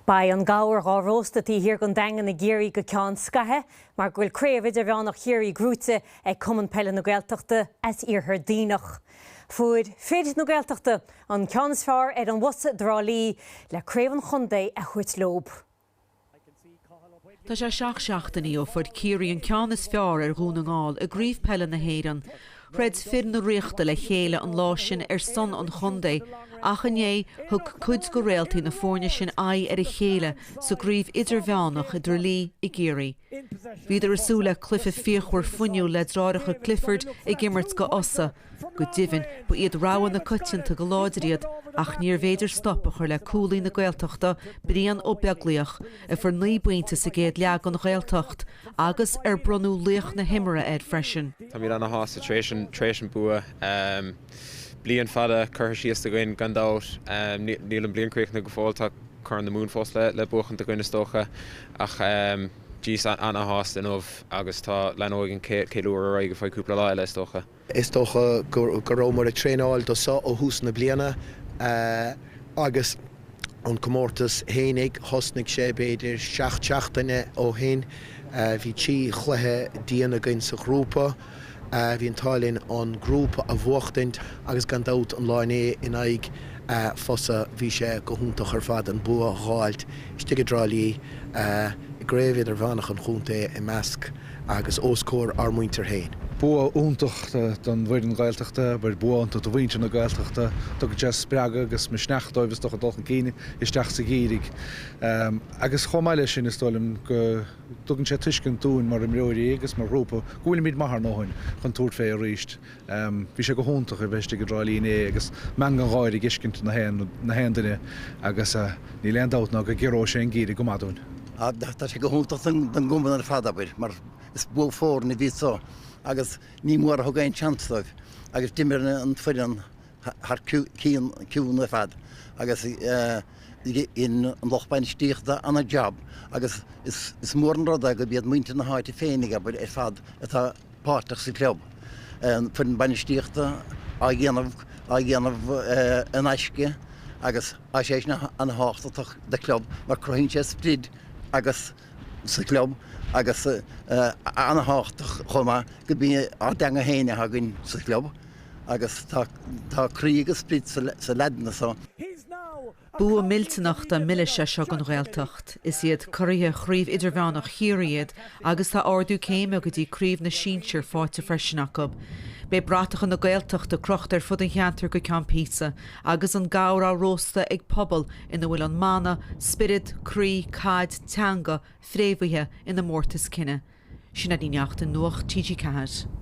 Beidh an gabhar dhá róstadh taobh thiar den Daingean i gCiarraí go ceann scaithimh mar go bhfuil Craobh Idirmheánach Chiarraí gnóite ag Cumann Peile na Gaeltachta as Iarthar Duibhneach. Fuair fir na Gaeltachta an ceann is fearr ar an bhFosadh i dTrá Lí le craobh an chontae a thabhairt leob. Tá sé 7 seachtainí ó fuair Ciarraí an ceann is fearr ar Dhún na nGall i gCraobh Peile na hÉireann. Throid fir na Ríochta le chéile an lá sin ar son an chontae ach inné thug cuid de réaltaí na foirne sin aghaidh ar a chéile sa gCraobh Idirmheánach i dTrá Lí i gCiarraí. Bhíodar ag súil le cluiche fíochmhar fuinniúil le deartháireacha Clifford ag imirt do Fhosadh. Go deimhin, ba iad rogha na coitianta go láidir iad ach níorbh fhéidir stop a chur le cúlaí na Gaeltachta, Brian Ó Beaglaoich, a fuair 9 bpointe sa gcéad leath don Ghaeltacht agus ar bronnadh laoch na himeartha air freisin. Táimid ana-shásta tar éis an bua. Bliain fada curtha síos againn gan dabht. Níl an bliain críochnaithe go fóill, tá Corn na Mumhan fós le buachaint againn is dócha ach jeez ana-shásta inniu agus tá leanóidh an ceiliúradh ar aghaidh ar feadh cúpla lá eile is dócha. Is dócha go rabhamar ag traenáil do seo ó thús na bliana agus an comórtas fhéinig, thosnaigh sé b'fhéidir 7 seachtaine ó shin. Bhí 3 chluiche dian againn sa ghrúpa. Bhí an t-ádh linn an grúpa a bhuachtaint agus gan dabht an lá inné in aghaidh Fosadh bhí sé go hiontach ar fad an bua a dh'fháilt istigh i dTrá Lí i gCraobh Idirmheánach an Chontae i measc agus os comhair ár muintir féin. Bua iontach don bhfoireann Ghaeltachta, bua iontach do mhuintir na Gaeltachta. Tugann sé spreagadh agus misneach dóibh is dócha dul chun cinn isteach sa gheimhreadh. Agus chomh maith leis sin is dóigh liom go dtugann sé tuiscint dúinn mar imreoirí agus mar ghrúpa go bhfuilimid maith ár ndóthain chun tabhairt fé arís. Bhí sé go hiontach a bheith istigh i dTrá Lí inné agus meangadh gáire ag fheiscint na haon duine agus níl aon dabht ná go gciorróidh sé an geimhreadh go maith dúinn. Tá sé go hiontach don gcumann ar fad, abair, mar is bua foirne a bhí anso agus ní mór a thug aon seans dóibh agus d'imir an foireann thar cionn ar fad agus dhein an lucht bainistíochta ana-jab agus is mór an rud é gurb iad muintir na háite féinig, abair, ar fad atá páirteach sa chlub, an foireann bainistíochta á dhéanamh á dhéanamh in aisce agus tá sé sin an-thábhachtach do chlub mar cruthaíonn sé sprid agus sa chlub agus an-thábhachtach chomh maith gurb í ár dteanga féin atá againn sa chlub agus tá tá croí agus sprid sa leaideanna so. Bua millteanach dá milis é seo don Ghaeltacht. Is iad curaithe Chraobh Idirmheánach Chiarraí iad agus tá ardú céime go dtí Craobh na Sinsear faighte freisin acu. Beidh bratacha na Gaeltachta crochta ar fud an cheantair go ceann píosa agus an gabhar á róstadh ag pobal ina bhfuil an mana 'Spiorad, Croí, Caid, Teanga' fréamhaithe ina mórtas cine. Sinéad Ní Neachtain, Nuacht TG4.